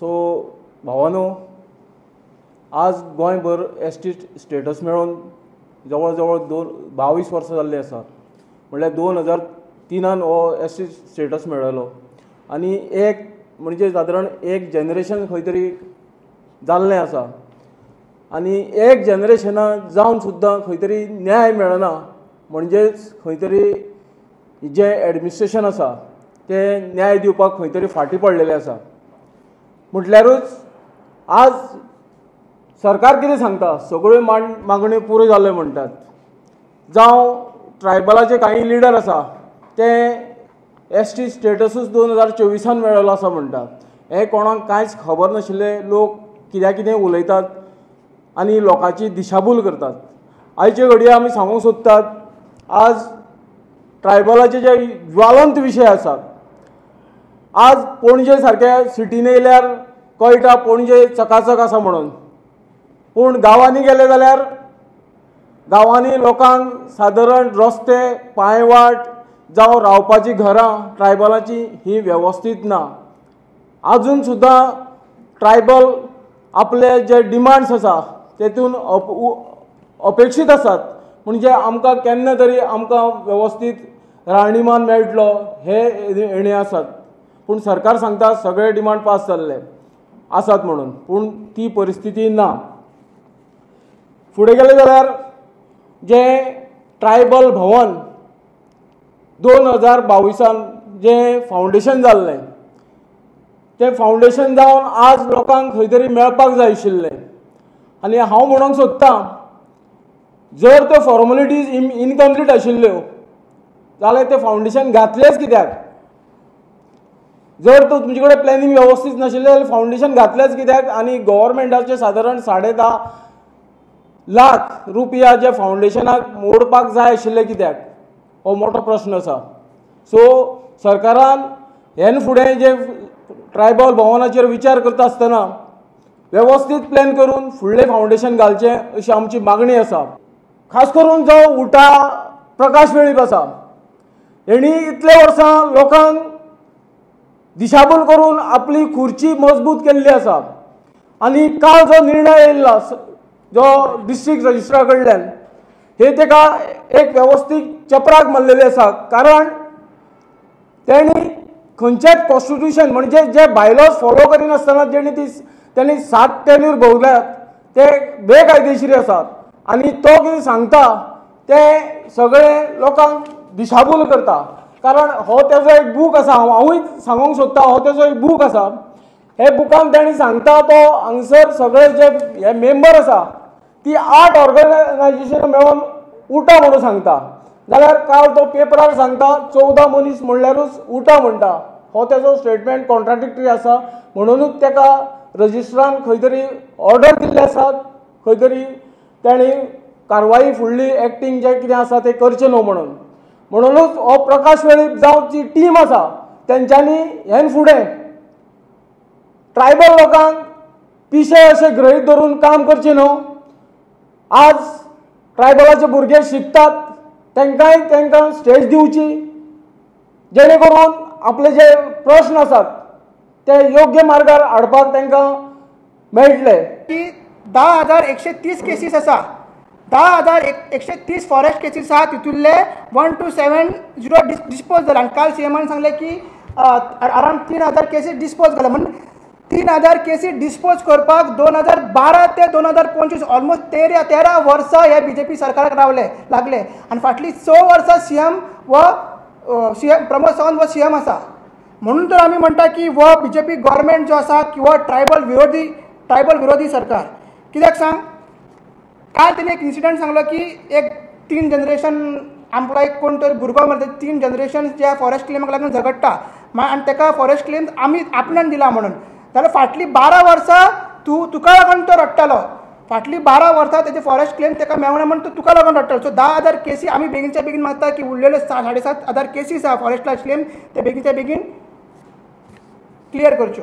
So भावानो, आज गोंयभर S T status मेळोवन जवळ जवळ 22 वर्सां जाल्लीं आसात. म्हणल्यार 2003 हो एस टी स्टेटस मेळयलो आनी एक म्हणजे सादारण एक जनरेशन खंय तरी जाल्लें आसा आनी एक जनरेशना जावन सुद्दां खंय तरी न्याय मेळना. म्हणजेच खंय तरी जें एडमिनिस्ट्रेशन आसा तें न्याय दिवपाक खंय तरी फाटीं पडलेलें आसा. म्हटल्यारूच आज सरकार कितें सांगता, सगळ्यो मागण्यो पुऱ्यो जाल्यो म्हणटात. जावं ट्रायबलाचे कांय लिडर आसा ते एस टी स्टेटसूच 2024 मेळ्ळो आसा म्हणटात. हें कोणाक कांयच खबर नाशिल्ले लोक कित्याक कितें उलयतात आनी लोकांची दिशाभूल करतात. आयचे घडये आमी सांगूंक सोदतात, आज ट्रायबलाचे जे ज्वालंत विशय आसात, आज पणजे सारक्या सिटीन येयल्यार कळटा पणजे चकाचक आसा म्हणून, पूण गांवांनी गेले जाल्यार गांवांनी लोकांक सादारण रस्ते, पांयवाट जावं रावपाचीं घरां ट्रायबलाची ही वेवस्थीत ना. आजून सुद्दां ट्रायबल आपले जे डिमांड्स आसा तेतून अपेक्षीत आसात. म्हणजे आमकां केन्ना तरी आमकां वेवस्थीत राहणीमान मेळटलो हे हेणे आसात. पूण सरकार सांगता सगळे डिमांड पास जाल्ले आसात म्हणून, पूण ती परिस्थिती ना. फुडें गेले जाल्यार जें ट्रायबल भवन 2022 जें फावंडेशन जाल्लें तें फावंडेशन जावन आज लोकांक खंय तरी मेळपाक जाय आशिल्लें. आनी हांव म्हणूंक सोदतां, जर त्यो फॉर्मेलिटीज इनकम्प्लीट आशिल्ल्यो जाल्यार तें फावंडेशन घातलेंच कित्याक? जर तर तुमचे कडेन प्लॅनिंग वेवस्थीत नाशिल्लें जाल्यार फावंडेशन घातलेंच कित्याक? आनी गव्हर्मेंटाचे सादारण 10.5 लाख रुपया जे फावंडेशनाक मोडपाक जाय आशिल्ले कित्याक? हो मोठो प्रश्न आसा. सो सरकारान हेन फुडें जे ट्रायबल भवनाचेर विचार करता आसतना वेवस्थीत प्लॅन करून फुडलें फावंडेशन घालचें अशी आमची मागणी आसा. खास करून जो उटा प्रकाश वेळीप आसा, हेणी इतले वर्सां लोकांक दिशाभूल करून आपली खुर्ची मजबूत केल्ली आसा. आनी काल जो निर्णय येयल्लो जो डिस्ट्रिक्ट रजिस्ट्रा कडल्यान, हे तेका एक वेवस्थीत चपराक मारलेली आसा. कारण तेणी खंयचेच कॉन्स्टिट्युशन म्हणजे जे बायलॉज फॉलो करिनासतना जेणी ती तेणी 7 टेन्यूर भोगल्यात ते बेकायदेशीर आसात. आनी तो कितें सांगता ते सगळे लोकांक दिशाभूल करता. कारण हो तेजो एक बूक आसा, हांवूय सांगूंक सोदता, हो तेजो एक बूक आसा. हे बुकान तेणी सांगता तो हांगसर सगळे जे हे मेंबर आसा ती 8 ऑर्गनायजेशन मेळोवन उटा म्हणून सांगता. जाल्यार काल तो पेपरार सांगता 14 मनीस म्हणल्यारूच उटा म्हणटा. हो तेजो स्टेटमेंट कॉन्ट्राडिक्टरी आसा. म्हणुनूच तेका रजिस्ट्रान खंय तरी ऑर्डर दिल्ले आसात, खंय तरी तेणी कारवाई फुडली एक्टींग जें कितें आसा तें करचें न्हू म्हणून. म्हणुनूच हो प्रकाश वेळीप जावं जी टीम आसा तेंच्यांनी हेन फुडें ट्रायबल लोकांक पिशे अशें गृहीत धरून काम करचें न्हू. आज ट्रायबलाचे भुरगे शिकतात तांकांय तांकां स्टेज दिवची, जेणे करून आपले जे प्रश्न आसात ते योग्य मार्गार हाडपाक तांकां मेळटले. की 10,130 केसीस आसा, 10,130 फॉरेस्ट केसीस आसा, तितूंतले 1270 डिस्पोज जाले. आनी काल सी एमान सांगलें की अरावंड 3,000 केसीस डिस्पोज जाले. म्हण 3,000 केसी डिस्पोज करपाक 2012 ते 2025 ऑलमोस्ट 13 वर्सां हे बी जे पी सरकाराक रावले लागले. आनी फाटलीं 6 वर्सां सी एम व सी एम प्रमोद सावंत व सी एम आसा. म्हणून तर आमी म्हणटा की हो बी जे पी गव्हर्मेंट जो आसा किंवा ट्रायबल विरोधी सरकार. कित्याक सांग, काल तेणी एक इन्सिडंट सांगलो की एक 3 जनरेशन आमकां एक कोण तरी भुरगो मरता, 3 जनरेशन ज्या फॉरेस्ट क्लेमाक लागून झगडटा आनी ताका फॉरेस्ट क्लेम आमी आपणान दिला म्हणून. जाल्यार फाटलीं 12 वर्सां तूं तुका लागून तो रडटालो, फाटलीं 12 वर्सां तेजे फॉरेस्ट क्लेम ताका मेळना म्हण तो तुका लागून रडटालो. सो 10,000 केसी आमी बेगीनच्या बेगीन मागता की उरलेल्यो 7,500 केसीस आहा फॉरेस्ट क्लेम ते बेगीनच्या बेगीन क्लियर करच्यो.